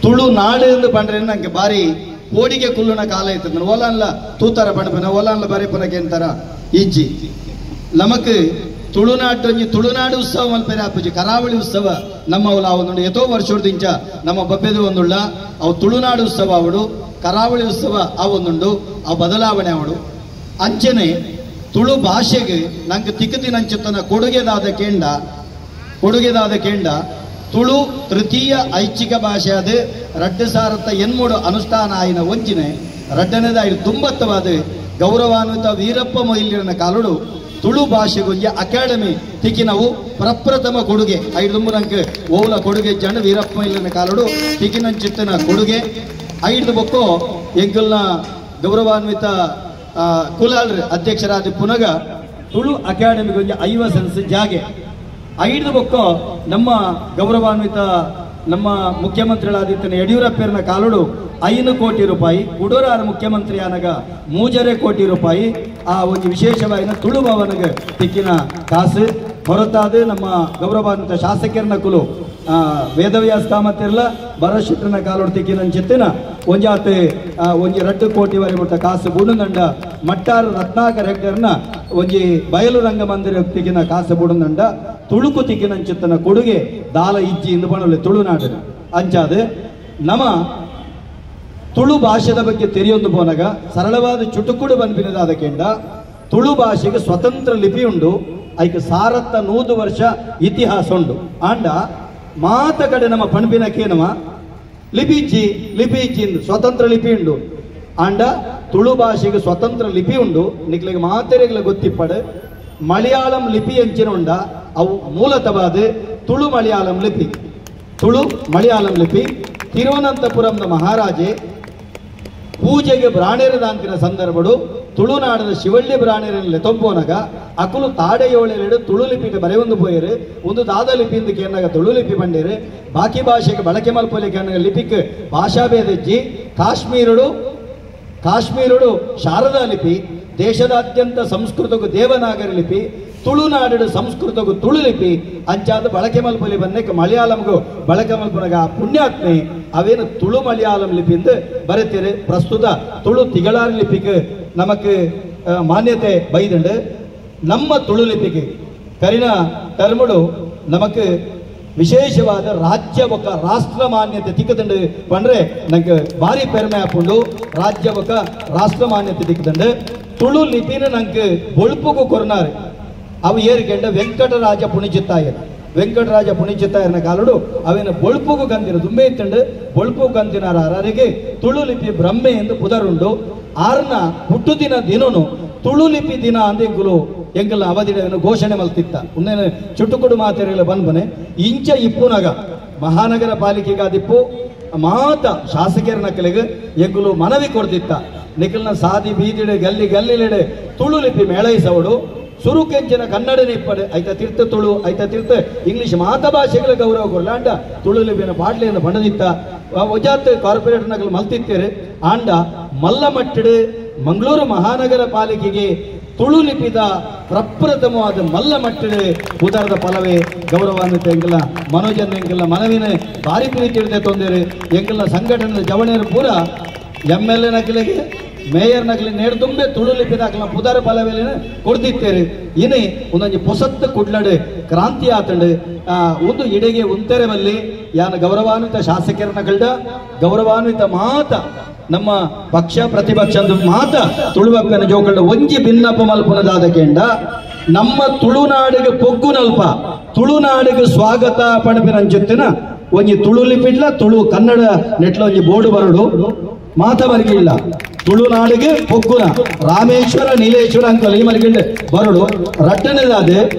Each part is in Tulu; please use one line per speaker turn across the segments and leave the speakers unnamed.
Tulu ನಾಡು ಎಂದು ಪಂಡ್ರೆ ನಂಗೆ ಬಾರಿ ಕೋಡಿಗೆ ಕುಲ್ಲುನ ಕಾಲ ಇತ್ತು. ಓಲಾನ್ಲ ತೂತಾರ ಪಣಪನ ಓಲಾನ್ಲ ಬರೆಪನಕ್ಕೆ ಅಂತಾರ ಇಜ್ಜಿ. ನಮಕ್ ತುಳುನಾಡು ಒಂಜಿ ತುಳುನಾಡು ಉತ್ಸವ ಮಲ್ಪೆರೆ ಆಪುಜಿ. ಕರಾವಳಿ ಉತ್ಸವ ನಮ್ಮ ಅವಲ ಒಂದು ಎತೋ ವರ್ಷದಿಂಚ ನಮ್ಮ ಬಬ್ಬೆದು ಒಂದುಳ್ಳ ಅವು ತುಳುನಾಡು ಉತ್ಸವ ಅವಡು, ಕರಾವಳಿ ಉತ್ಸವ ಆ ಒಂದುಂಡು, ಆ ಬದಲಾವಣೆ ಅವಡು. ಅಂಚನೆ ತುಳು ಭಾಷೆಗೆ ನಂಗೆ ತಿಕ್ಕುತಿನಂಚುತ್ತನ ಕೊಡುಗೆದಾದ ಕೇಂಡ, ಕೊಡುಗೆದಾದ ಕೇಂಡ ತುಳು ತೃತೀಯ ಐಚ್ಛಿಕ ಭಾಷೆ ಅದು 2008 ಅನುಷ್ಠಾನ ಆಯಿನ ಒಂಜಿನೆ ರಡ್ಡನೇದ ತುಂಬತ್ತವಾದ ಗೌರವಾನ್ವಿತ ವೀರಪ್ಪ ಮೊಯ್ಲಿಯನ ಕಾಲುಡು ತುಳು ಭಾಷೆಗೊಂಜಿ ಅಕಾಡೆಮಿ ತಿಕ್ಕಿನವು ಪ್ರಪ್ರಥಮ ಕೊಡುಗೆ. ಐದು ನಂಗೆ ಓಲ ಕೊಡುಗೆ ಜನ ವೀರಪ್ಪ ಮೊಯ್ಲಿಯನ ಕಾಲುಡು ತಿಕ್ಕಿನಂಚಿತ್ತನ ಕೊಡುಗೆ. ಐದು ಬೊಕ್ಕೋ ಎಂಕಲ್ನ ಗೌರವಾನ್ವಿತ ಕುಲಾಲ್ರ ಅಧ್ಯಕ್ಷರಾದ ಪುನಗ ತುಳು ಅಕಾಡೆಮಿಗೊಂಜಿ 50 ಸೆನ್ಸ್ ಜಾಗೆ. ಐದು ಬೊಕ್ಕೋ ನಮ್ಮ ಗೌರವಾನ್ವಿತ ನಮ್ಮ ಮುಖ್ಯಮಂತ್ರಿಗಳಾದಿತ್ತನ ಯಡಿಯೂರಪ್ಪನ ಕಾಲುಡು 5 ಕೋಟಿ ರೂಪಾಯಿ, ಕುಡೋರಾರ ಮುಖ್ಯಮಂತ್ರಿ ಆನಗ 3.5 ಕೋಟಿ ರೂಪಾಯಿ ಆ ಒಂದು ವಿಶೇಷವಾಗಿ ತುಳು ಭವನಗೆ ತಿಕ್ಕಿನ ಕಾಸು. ಹೊರತಾದ ನಮ್ಮ ಗೌರವಾನ್ವಿತ ಶಾಸಕರನ್ನ ಕುಲು ವೇದವ್ಯಾಸ ಕಾಮತಿರ್ಲ ಭರಶೆಟ್ಟನ ಕಾಲುಡು ತಿಕ್ಕಿನ ಚಿತ್ತಿನ ಒಂಜಾತೆ ಒಂಜಿ 2 ಕೋಟಿ ವರೆ ಮುಟ್ಟ ಕಾಸು ಬುಡುಂದಂಡ. ಮಟ್ಟಾರು ರತ್ನಾಕರ್ ಹೆಗ್ಡರ್ನ ಒಂಜಿ ಬಯಲು ರಂಗ ಮಂದಿರ ತಿಕ್ಕಿನ ಕಾಸು ಬುಡುಂದಂಡ. ತುಳುಕು ತಿಕ್ಕಿನ ಚಿತ್ತನ ಕೊಡುಗೆ ದಾಲ ಇಜ್ಜಿ ಇಂದು ಪಣಲೆ ತುಳುನಾಡಿನ ಅಂಚಾದ ನಮ್ಮ ತುಳು ಭಾಷೆದ ಬಗ್ಗೆ ತೆರೆಯೊಂದು ಪೋನಗ ಸರಳವಾದ ಚುಟುಕುಡು ಬಂದಿನದಾದ ಕೆಂಡ ತುಳು ಭಾಷೆಗೆ ಸ್ವತಂತ್ರ ಲಿಪಿ ಉಂಡು. ಐಕೆ 100 ವರ್ಷ ಇತಿಹಾಸ ಉಂಡು. ಆಂಡ ಮಾತ ಕಡೆ ನಮ್ಮ ಪಣಪಿನಕೇನವ ಲಿಪಿ ಇಜ್ಜಿ ಲಿಪಿ ಇಜ್ಜಿ ಸ್ವತಂತ್ರ ಲಿಪಿ ಉಂಡು. ಆಂಡ ತುಳು ಭಾಷೆಗೆ ಸ್ವತಂತ್ರ ಲಿಪಿ ಉಂಡು. ನಿಕ್ಲಿಗೆ ಮಾತೆರೆಗಳ ಗೊತ್ತಿಪ್ಪಡು ಮಲಯಾಳಂ ಲಿಪಿ ಎಂಚಿನ ಉಂಡ ಅವು ಮೂಲತವಾದ ತುಳು ಮಲಯಾಳಂ ಲಿಪಿ. ತುಳು ಮಲಯಾಳಂ ಲಿಪಿ ತಿರುವನಂತಪುರಂದ ಮಹಾರಾಜೆ ಪೂಜೆಗೆ ಬ್ರಾಣೇರದಾಂತಿನ ಸಂದರ್ಭಡು ತುಳುನಾಡದ ಶಿವಳ್ಳಿ ಬ್ರಾಣೇರಲ್ಲಿ ತೊಂಪೋನಗ ಅಕುಲು ತಾಡೆಯೋಳೆರಡು ತುಳು ಲಿಪಿಗೆ ಬರೆಯೊಂದು ಪೋಯರು. ಒಂದು ದಾದ ಲಿಪಿಯಿಂದ ಕೇನಾಗ ತುಳು ಲಿಪಿ ಬಂಡೇರು. ಬಾಕಿ ಭಾಷೆಗೆ ಬಳಕೆ ಮಲ್ಪೊಲೆ ಕೇನಾಗ ಲಿಪಿಕ್ ಭಾಷಾಭೇದಜ್ಜಿ. ಕಾಶ್ಮೀರುಡು ಶಾರದಾ ಲಿಪಿ, ದೇಶದಾದ್ಯಂತ ಸಂಸ್ಕೃತಕ್ಕೂ ದೇವನಾಗರಿ ಲಿಪಿ, ತುಳುನಾಡು ಸಂಸ್ಕೃತಕ್ಕೂ ತುಳು ಲಿಪಿ ಅಂಚಾದ ಬಳಕೆ ಮಲ್ಪೊಲಿ ಬನ್ನಕ್ಕೆ ಮಲಯಾಳಂಗೂ ಬಳಕೆ ಮಲ್ಪನಗ ಆ ಪುಣ್ಯಾತ್ಮೆ ಅವೇನು ತುಳು ಮಲಯಾಳಂ ಲಿಪಿಯಿಂದ ಬರೆತೀರಿ. ಪ್ರಸ್ತುತ ತುಳು ತಿಗಳಾರಿ ಲಿಪಿಗೆ ನಮಕ್ ಮಾನ್ಯತೆ ಬೈದಂಡು. ನಮ್ಮ ತುಳು ಲಿಪಿಗೆ ಕರಿನ ಟರ್ಮುಡು ನಮಕ್ ವಿಶೇಷವಾದ ರಾಜ್ಯ ಬೊಕ್ಕ ರಾಷ್ಟ್ರ ಮಾನ್ಯತೆ ತಿಕ್ಕದಂಡು ಪಂಡ್ರೆ ನಂಗೆ ಭಾರಿ ಪೆರ್ಮೆ ಹಾಕೊಂಡು ರಾಜ್ಯ ಬೊಕ್ಕ ರಾಷ್ಟ್ರ ಮಾನ್ಯತೆ ತಿಕ್ಕದಂಡು. ತುಳು ಲಿಪಿನ ನಂಗೆ ಬೊಳ್ಪುಗು ಕೊರ್ನಾರು ಅವು ಏರಿಕೆಂಡ ವೆಂಕಟರಾಜ ಪುಣಿಚಿತ್ತಾಯರ್. ವೆಂಕಟರಾಜ ಪುಣಿಚಿತ್ತಾಯರ್ನ ಕಾಲುಡು ಅವೇನ ಬೊಳ್ಪುಗು ಕಂದಿನ ದುಂಬೆ ಇತ್ತಂಡು ಬೊಳ್ಪುಗು ಕಂದಿನಾರ ಅರರಿಗೆ ತುಳು ಲಿಪಿ ಬ್ರಹ್ಮೆ ಎಂದು ಪುದರುಂಡು. ಆರ್ನ ಹುಟ್ಟುದಿನ ದಿನನು ತುಳು ಲಿಪಿ ದಿನ ಅಂದೆಂಗುಲು ಎಂಗಲ ಅವಧಿಡವನ್ನು ಘೋಷಣೆ ಮಲ್ತಿತ್ತ. ಉನ್ನೇನು ಚುಟುಕುಡು ಮಾತೆರೆಗಳ ಬಂದ್ಬನೆ ಇಂಚ ಇಪ್ಪುನಗ ಮಹಾನಗರ ಪಾಲಿಕೆಗಾದಿಪ್ಪು ಮಾತ ಶಾಸಕರ ನಕಲಿಗೆ ಎಂಗುಲು ಮನವಿ ಕೊಡ್ತಿತ್ತ. ನಿಖಲ್ನ ಸಾದಿ ಬೀದಿಡೆ ಗಲ್ಲಿ ಗಲ್ಲಿಲೆಡೆ ತುಳು ಲಿಪಿ ಮೇಳೈಸವಡು. ಸುರುಕೆಂಚಿನ ಕನ್ನಡ ನಿಪ್ಪಡೆ ಐತ ತೀರ್ಥ ತುಳು ಐತ ತೀರ್ಥ ಇಂಗ್ಲಿಷ್ ಮಾತ ಭಾಷೆಗಳ ಗೌರವ ಕೊಡಲಾಂಡ ತುಳು ಲಿಪಿನ ಪಾಟ್ಲೆಯನ್ನು ಬಣ್ಣದಿತ್ತ ಒಜಾತ್ ಕಾರ್ಪೊರೇಟರ್ ನಕಲು ಮಲ್ತಿತ್ತೇರು. ಆಂಡ ಮಲ್ಲ ಮಟ್ಟಡು ಮಂಗಳೂರು ಮಹಾನಗರ ಪಾಲಿಕೆಗೆ ತುಳು ಲಿಪಿದ ಪ್ರಪ್ರಥಮವಾದ ಮಲ್ಲ ಮಟ್ಟಡು ಉದರದ ಫಲವೇ ಗೌರವಾನ್ವಿತ ಎಂಗಲ ಮನೋಜನ್ ಎಂಗಲ ಮನವಿನ ಭಾರಿ ಪ್ರೀತಿ ಹಿಡಿದೆ ತೊಂದರೆ. ಎಂಗಲ ಸಂಘಟನೆ ಜವಣಿಯರು ಪೂರ MLA ನಕಲಿಗೆ ಮೇಯರ್ ನಕಲಿ ನೇಡ್ದುಂಬೆ ತುಳು ಲಿಪಿದಾಕಲ ಪುದರ ಫಲವೇಲಿನ ಕೊಡ್ತಿತ್ತೇರು. ಇನಿ ಒಂದೊಂಜಿ ಪೊಸತ್ತು ಕುಡ್ಲಡು ಕ್ರಾಂತಿ ಆತಂಡು ಒಂದು ಇಡೆಗೆ ಉಂತೆರೆ ಬಲ್ಲಿ ಯಾನ ಗೌರವಾನ್ವಿತ ಶಾಸಕರನ್ನ ಕಳ್ದ ಗೌರವಾನ್ವಿತ ಮಾತ ನಮ್ಮ ಪಕ್ಷ ಪ್ರತಿಪಕ್ಷ ಅಂದು ಮಾತ ತುಳುವಪ್ಪನ ಜೋಕಳ್ಳ ಒಂಜಿ ಭಿನ್ನಪ ಮಲ್ಪುನದಾದ ಕೇಂಡ ನಮ್ಮ ತುಳುನಾಡಿಗೆ ಪೊಗ್ಗುನಲ್ಪ ತುಳುನಾಡಿಗೆ ಸ್ವಾಗತ ಪಣಪಿನಂಚುತ್ತಿನ ಒಂಜಿ ತುಳು ಲಿಪಿಡ್ಲ ತುಳು ಕನ್ನಡ ನೆಟ್ಲ ಒಂಜಿ ಬೋರ್ಡು ಬರಡು ಮಾತ ಬರಿಗಿಲ್ಲ. ತುಳುನಾಡಿಗೆ ಪೊಗ್ಗುನ ರಾಮೇಶ್ವರ ನೀಲೇಶ್ವರ ಅಂಕಲ್ ಈ ಮರಿಗಿಂಡ ಬರಡು. ರಟ್ಟನೆದಾದ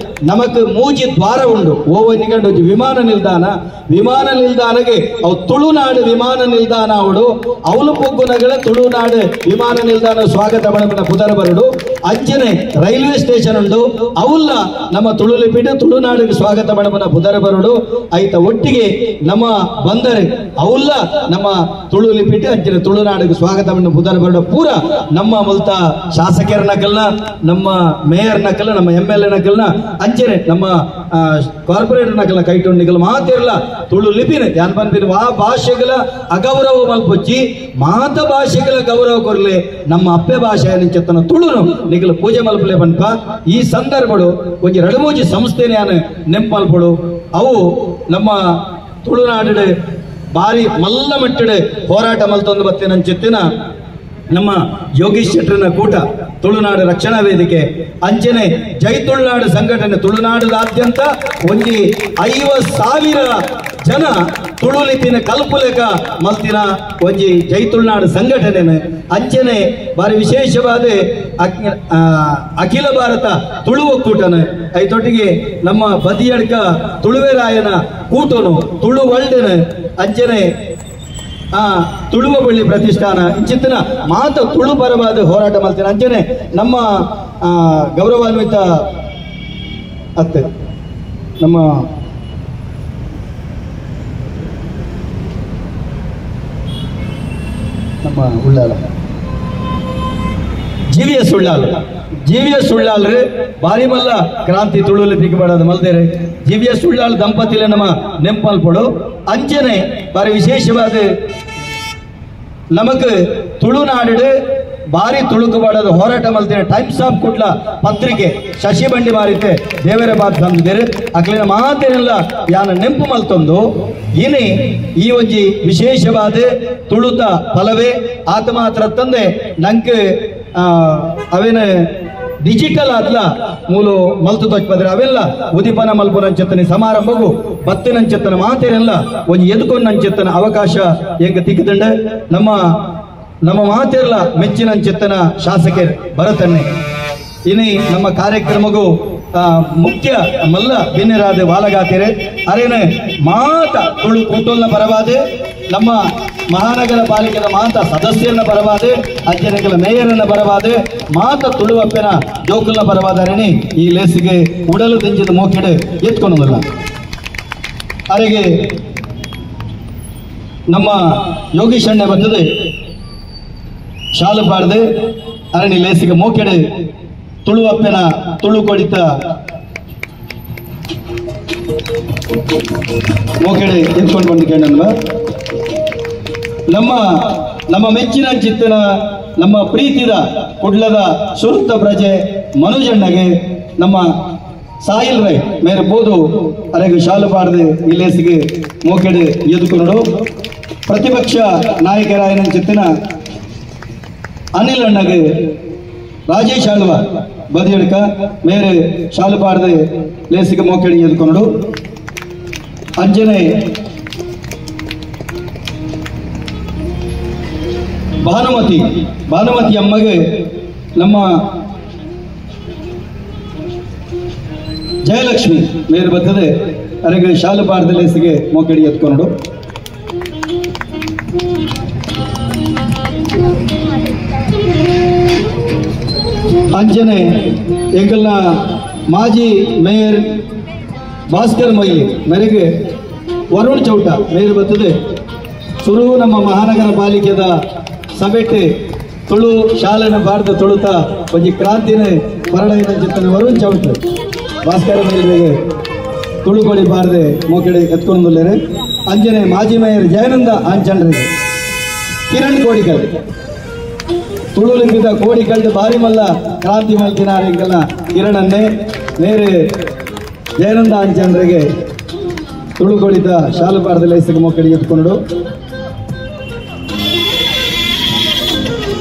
ನಮಕ್ ಮೂಜಿ ದ್ವಾರ ಉಂಡು. ಓ ನಿಗಂಡು ವಿಮಾನ ನಿಲ್ದಾಣ, ವಿಮಾನ ನಿಲ್ದಾಣಗೆ ಅವು ತುಳುನಾಡು ವಿಮಾನ ನಿಲ್ದಾಣ ಅವಡು ಅವಳು ಪೊಗ್ಗುನಗಳ ತುಳುನಾಡು ವಿಮಾನ ನಿಲ್ದಾಣ ಸ್ವಾಗತ ಬಣಪನ ಪುದರ ಬರಡು. ಅಂಚನೆ ರೈಲ್ವೆ ಸ್ಟೇಷನ್ ಉಂಡು ಅವುಲ್ಲ ನಮ್ಮ ತುಳು ಲಿಪಿಡು ತುಳುನಾಡಿಗೆ ಸ್ವಾಗತ ಬಣಪನ ಪುದರ ಬರಡು. ಐತ ಒಟ್ಟಿಗೆ ನಮ್ಮ ಬಂದರೆ ಅವುಲ್ಲ ನಮ್ಮ ತುಳು ಲಿಪಿಟ್ಟು ಅಂಚನೆ ತುಳುನಾಡಿಗೆ ಸ್ವಾಗತ ಬಣ್ಣ ಪುದರ ಬರಡು. ಮಲ್ತೊಂದುಡ ಪೂರ ನಮ್ಮ ಮುಲ್ತ ಶಾಸಕರ ನಕಲ್ನ, ನಮ್ಮ ಮೇಯರ್ ನಕಲ್ನ, ನಮ್ಮ ಎಂ ಎಲ್ ಎ ನಕಲ್ನ, ಅಂಚನೆ ನಮ್ಮ ಕಾರ್ಪೊರೇಟರ್ ನಕಲ್ನ ಕೈಟೊಂಡಿಗಲ್ ಮಾತಿರಲ್ಲ ತುಳು ಲಿಪಿನ ಯಾನ್ ಪನ್ಪಿನ ವಾ ಭಾಷೆಗಳ ಅಗೌರವ ಮಲ್ಪೊಚ್ಚಿ ಮಾತ ಭಾಷೆಗಳ ಗೌರವ ಕೊರ್ಲೆ ನಮ್ಮ ಅಪ್ಪೆ ಭಾಷೆ ಚೆತ್ತನ ತುಳುನು ನಿಗಲು ಪೂಜೆ ಮಲ್ಪಲೆ ಪನ್ಪ. ಈ ಸಂದರ್ಭಡು ಒಂಜಿ ರಡುಮೂಜಿ ಸಂಸ್ಥೆನ ನೆಂಪಲ್ಪಡು ಅವು ನಮ್ಮ ತುಳುನಾಡು ಬಾರಿ ಮಲ್ಲ ಮಟ್ಟಡೆ ಹೋರಾಟ ಮಲ್ತೊಂದು ಬತ್ತಿನಂಚಿತ್ತಿನ ನಮ್ಮ ಯೋಗೀಶ್ ಶೆಟ್ಟರ್ನ ಕೂಟ ತುಳುನಾಡು ರಕ್ಷಣಾ ವೇದಿಕೆ ಅಂಚನೆ ಜೈ ತುಳುನಾಡು ಸಂಘಟನೆ ತುಳುನಾಡದಾದ್ಯಂತ ಒಂಜಿ 50,000 ಜನ ತುಳು ಲಿಪಿನ ಕಲ್ಪುಲೆಕ ಮಲ್ತಿನ ಒಂಜಿ ಜೈ ತುಳುನಾಡು ಸಂಘಟನೆ ಅಂಚನೆ ಬಾರಿ ವಿಶೇಷವಾದ ಅಖಿಲ ಭಾರತ ತುಳು ಒಕ್ಕೂಟನ ಐತೊಟ್ಟಿಗೆ ನಮ್ಮ ಬದಿಯಡ್ಕ ತುಳುವೆರಾಯನ ಕೂಟನು ತುಳು ವರ್ಲ್ಡ್ನ ಅಂಚನೆ ತುಳುವ ಬಳ್ಳಿ ಪ್ರತಿಷ್ಠಾನ ಇಂಚಿತ್ತಿನ ಮಾತ ತುಳು ಪರವಾದ ಹೋರಾಟ ಮಲ್ತಿನ ಅಂಚನೆ ನಮ್ಮ ಗೌರವಾನ್ವಿತ ಅತ್ತೆ ನಮ್ಮ ನಮ್ಮ ಉಳ್ಳಾಲ ಜಿವಿಎಸ್ ಉಳ್ಳಾಲ್, ಜಿವಿಎಸ್ ಉಳ್ಳಾಲ್ರಿ ಬಾರಿ ಮಲ್ಲ ಕ್ರಾಂತಿ ತುಳು ಲಿಪಿಗೆ ಬಡೋದು ಮಲ್ದೇರೆ ಜಿವಿಎಸ್ ಉಳ್ಳಾಲ್ ದಂಪತಿಲೆ ನಮ್ಮ ನೆಂಪಲ್ಪಡು ಅಂಚನೆ ಬಾರಿ ವಿಶೇಷವಾದ ನಮಕ್ ತುಳುನಾಡು ಬಾರಿ ತುಳುಕು ಬಾಡೋದು ಹೋರಾಟ ಮಲ್ತೇನೆ ಟೈಮ್ಸ್ ಆಫ್ ಕುಡ್ಲ ಪತ್ರಿಕೆ ಶಶಿ ಬಂಡಿ ಮಾರಿತೆ ದೇವರ ಬಾತ್ ತಂದಿದ್ದೇನೆ ಅಕ್ಲಿನ ಮಾತೇನೆಲ್ಲ ಯಾನ ನೆಂಪು ಮಲ್ತೊಂದು ಇನಿ ಈ ಒಂಜಿ ವಿಶೇಷವಾದ ತುಳುತ ಫಲವೇ ಆತ ಮಾತ್ರ ತಂದೆ ನಂಗೆ ಅವೇನ ಡಿಜಿಟಲ್ ಆತ್ಲ ಮೂಲು ಮಲ್ತು ತೊಚ್ಪದ್ರೆ ಅವೆಲ್ಲ ಉದಿಪನ ಮಲ್ಪುನಂಚೆತ್ತನೆ ಸಮಾರಂಭಗೂ ಬತ್ತಿನಂಚೆತ್ತನ ಮಾತೇನೆಲ್ಲ ಒಂಜಿ ಎದುಕೊಂಡಂಚೆತ್ತನ ಅವಕಾಶ ಹೆಂಗ ತಿಕ್ಕದಂಡೆ ನಮ್ಮ ನಮ್ಮ ಮಾತಿರಲ್ಲ ಮೆಚ್ಚಿನಂಚೆತ್ತನ ಶಾಸಕರು ಭರತನ್ನೇ ಇನಿ ನಮ್ಮ ಕಾರ್ಯಕ್ರಮಗೂ ಮುಖ್ಯ ಮಲ್ಲ ಬಿನ್ನೆರಾದ ವಾಲಗಾತಿರೆ ಅರೇನೆ ಮಾತ ತುಳು ಕೂಟೋಲ್ನ ಪರವಾದ ನಮ್ಮ ಮಹಾನಗರ ಪಾಲಿಕೆದ ಮಾತ ಸದಸ್ಯರನ್ನ ಪರವಾದ ಅಜ್ಜನಗಳ ಮೇಯರನ್ನ ಪರವಾದ ಮಾತ ತುಳುವಪ್ಪನ ಜೋಕುಲ್ನ ಪರವಾದ ಅರೇನೆ ಈ ಲೇಸಿಗೆ ಉಡಲು ದಿಂಜಿದ ಮೋಕೆಡೆ ಎತ್ಕೊಳೋದಲ್ಲ. ಅರೆಗೆ ನಮ್ಮ ಯೋಗೀಶ್ ಅಣ್ಣ ಬರ್ತದೆ ಶಾಲು ಪಾಡ್ದೆ ಅರಣಿ ಲೇಸಿಗೆ ಮೋಕೆಡೆ ತುಳುವಪ್ಪನ ತುಳು ಕೊಡಿತ ಮೋಕೆಡೆ ಎತ್ಕೊಂಡು ಬಂದು ಕೇಳಲ್ವ ನಮ್ಮ ನಮ್ಮ ಮೆಚ್ಚಿನ ಚಿತ್ತನ ನಮ್ಮ ಪ್ರೀತಿದ ಕುಡ್ಲದ ಸುರುತ್ತ ಪ್ರಜೆ ಮನುಜಣ್ಣಗೆ ನಮ್ಮ ಸಾಯಿಲ್ ರೈ ಮೇರೆ ಬೋದು ಅರೆಗೆ ಶಾಲು ಪಾಡ್ದೆ ಈ ಲೇಸಿಗೆ ಮೋಕೆಡೆ ಎದುಕೊಂಡು ಪ್ರತಿಪಕ್ಷ ನಾಯಕರಾಯನ ಚಿತ್ತನ ಅನಿಲ್ ಅಣ್ಣಗೆ ರಾಜೇಶ್ ಆಳ್ವ ಬದಿಯಡ್ಕ ಮೇರೆ ಶಾಲು ಪಾಡದೆ ಲೇಸಿಗೆ ಮೋಕೆಡಿ ಎದ್ಕೊಂಡು ಅಂಜನೆ ಭಾನುಮತಿ ಭಾನುಮತಿ ಅಮ್ಮಗೆ ನಮ್ಮ ಜಯಲಕ್ಷ್ಮಿ ಮೇರೆ ಬರ್ತದೆ ಅರೆಗೆ ಶಾಲು ಪಾಡದೆ ಲೇಸಿಗೆ ಮೋಕೆಡಿ ಎತ್ಕೊಂಡು ಅಂಜನೆ ಎಂಗಲ್ನ ಮಾಜಿ ಮೇಯರ್ ಭಾಸ್ಕರ್ ಮೊಯ್ಲಿ ಮೇರೆಗೆ ವರುಣ್ ಚೌಟ ಮೇಯರ್ ಬರ್ತದೆ ಸುರು ನಮ್ಮ ಮಹಾನಗರ ಪಾಲಿಕೆದ ಸಭೆಟ್ ತುಳು ಶಾಲೆನ ಬಾರ್ದ ತುಳುತ ಒಂಜಿ ಕ್ರಾಂತಿನೇ ಬರಡೈನ ಚಿತ್ತನೆ ವರುಣ್ ಚೌಟ ಭಾಸ್ಕರ್ ಮೊಯ್ಲಿಗೆ ತುಳುಕೊಡಿ ಬಾರದೆ ಮೋಕೆಡೆ ಎತ್ಕೊಂಡುಲ್ಲೇರೆ ಅಂಜನೆ ಮಾಜಿ ಮೇಯರ್ ಜಯಾನಂದ ಆಂಚಂಡ್ರಿಗೆ ಕಿರಣ್ ಕೋಡಿಕಲ್ ತುಳು ಲಿಪಿದ ಕೋಡಿಕಲ್ಡು ಬಾರಿ ಮಲ್ಲ ಕ್ರಾಂತಿ ಮಲ್ತಿನಾರಿಂಗಲ್ಲ ಕಿರಣನ್ನೇ ನೇರೆ ಜಯಾನಂದ ಆಂಚಂಡ್ರಿಗೆ ತುಳು ಕೊಡಿತ ಶಾಲು ಪಾಡದ ಲೇಸಿಗೆ ಮೋಕಡಿ ಎತ್ಕೊಂಡು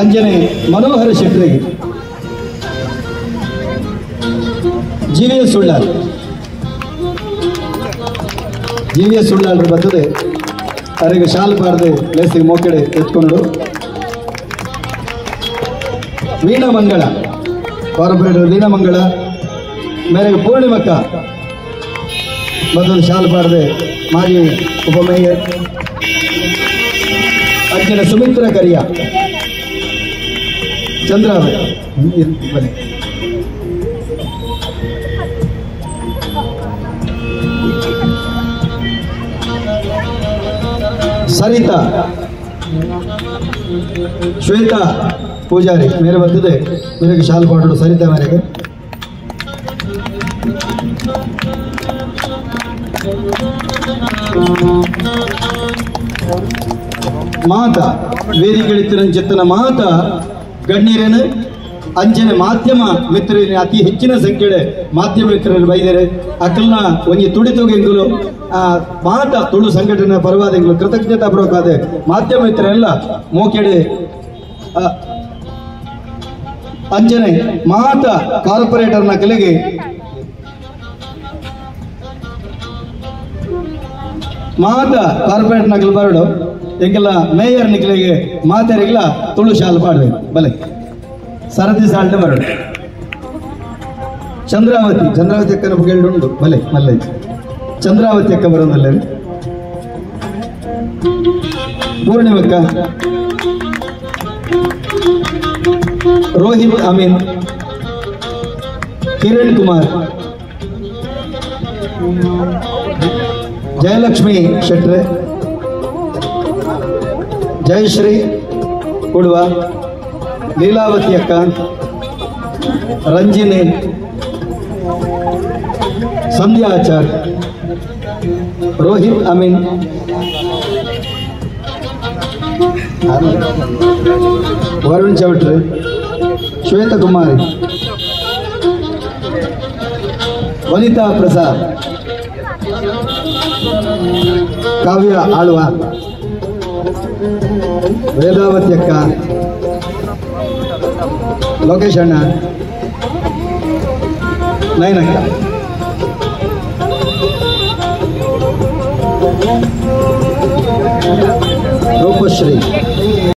ಅಂಜನೆ ಮನೋಹರ ಶೆಟ್ಟರಿಗೆ ಜಿವಿಎಸ್ ಉಳ್ಳಾಲ್ ಜಿವಿಎಸ್ ಉಳ್ಳಾಲ್ರು ಬರ್ತದೆ ಅವರಿಗೆ ಶಾಲು ಪಾಡದೆ ಲೇಸಿಗೆ ಮೋಕಡೆ ಎತ್ಕೊಂಡು ವೀಣಾಮಂಗಳ ಕಾರ್ಪೊರೇಟರ್ ವೀಣಾಮಂಗಳ ಮೇರೆಗೆ ಪೂರ್ಣಿಮಕ್ಕ ಮೊದಲು ಶಾಲು ಪಾಡದೆ ಮಾಜಿ ಉಪಮೇಯರ್ ಅಜ್ಜನ ಸುಮಿತ್ರ ಕರಿಯ ಚಂದ್ರ ಬನ್ನಿ ಸರಿತಾ ಶ್ವೇತಾ ಪೂಜಾರಿ ಮೇರೆ ಬರ್ತದೆ ಮೇರೆಗೆ ಶಾಲ್ ಪಾಡೋಡು ಸರಿತಾ ಮೇರೆಗೆ ಮಾತಾ ವೇದಿಕೆಳಿತ್ತಿನ ಚಿತ್ತನ ಮಾತಾ ಗಣ್ಯರೇನು ಅಂಚನೆ ಮಾಧ್ಯಮ ಮಿತ್ರರು ಅತಿ ಹೆಚ್ಚಿನ ಸಂಖ್ಯೆ ಮಾಧ್ಯಮ ಮಿತ್ರರು ಬೈದರೆ ಅಕಲ್ನ ಒಂಜಿ ತುಡಿತುಗೆಂಗುಲು ಮಾತ ತುಳು ಸಂಘಟನೆ ಪರವಾದ ಎಂಗುಲು ಕೃತಜ್ಞತಾ ಪೂರ್ವಕವಾದ ಮಾಧ್ಯಮ ಮಿತ್ರರೆಲ್ಲ ಮೋಕೆಡೆ ಅಂಚನೆ ಮಾತ ಕಾರ್ಪೊರೇಟರ್ನ ಕಲೆಗೆ ಮಾತ ಕಾರ್ಪೊರೇಟರ್ ನಕಲು ಬರಡು ಎಂಗೆಲ್ಲ ಮೇಯರ್ ನಿಕಲಿಗೆ ಮಾತೆರಿಗೆಲ್ಲ ತುಳು ಶಾಲು ಪಾಡಬೇಕು ಬಲೆ ಸರತಿ ಸಾಲ್ಟ್ ಬರಡು ಚಂದ್ರಾವತಿ ಚಂದ್ರಾವತಿ ಅಕ್ಕನ ಉಂಟು ಬಲೆ ಮಲ್ಲೆ ಚಂದ್ರಾವತಿ ಅಕ್ಕ ಬರೋದಲ್ಲ ಪೂರ್ಣಿಮಕ್ಕ ರೋಹಿತ್ ಅಮೀನ್ ಕಿರಣ್ ಕುಮಾರ್ ಜಯಲಕ್ಷ್ಮಿ ಶೆಟ್ರೆ ಜಯಶ್ರೀ ಕುಡುವ ಲೀಲಾವತಿ ಅಕ್ಕ ರಂಜಿನಿ ಸಂಧ್ಯಾ ಆಚಾರ್ ರೋಹಿತ್ ಅಮೀನ್ ವರುಣ್ ಚೌಟ್ರಿ ಶ್ವೇತಾ ಕುಮಾರಿ ವನಿತಾ ಪ್ರಸಾದ್ ಕಾವ್ಯ ಆಳ್ವ ವೇದಾವತಿ ಅಕ್ಕ ಲೋಕೇಶ್ ಅಣ್ಣ ನಯನಕ್ಕ ರೂಪಶ್ರೀ.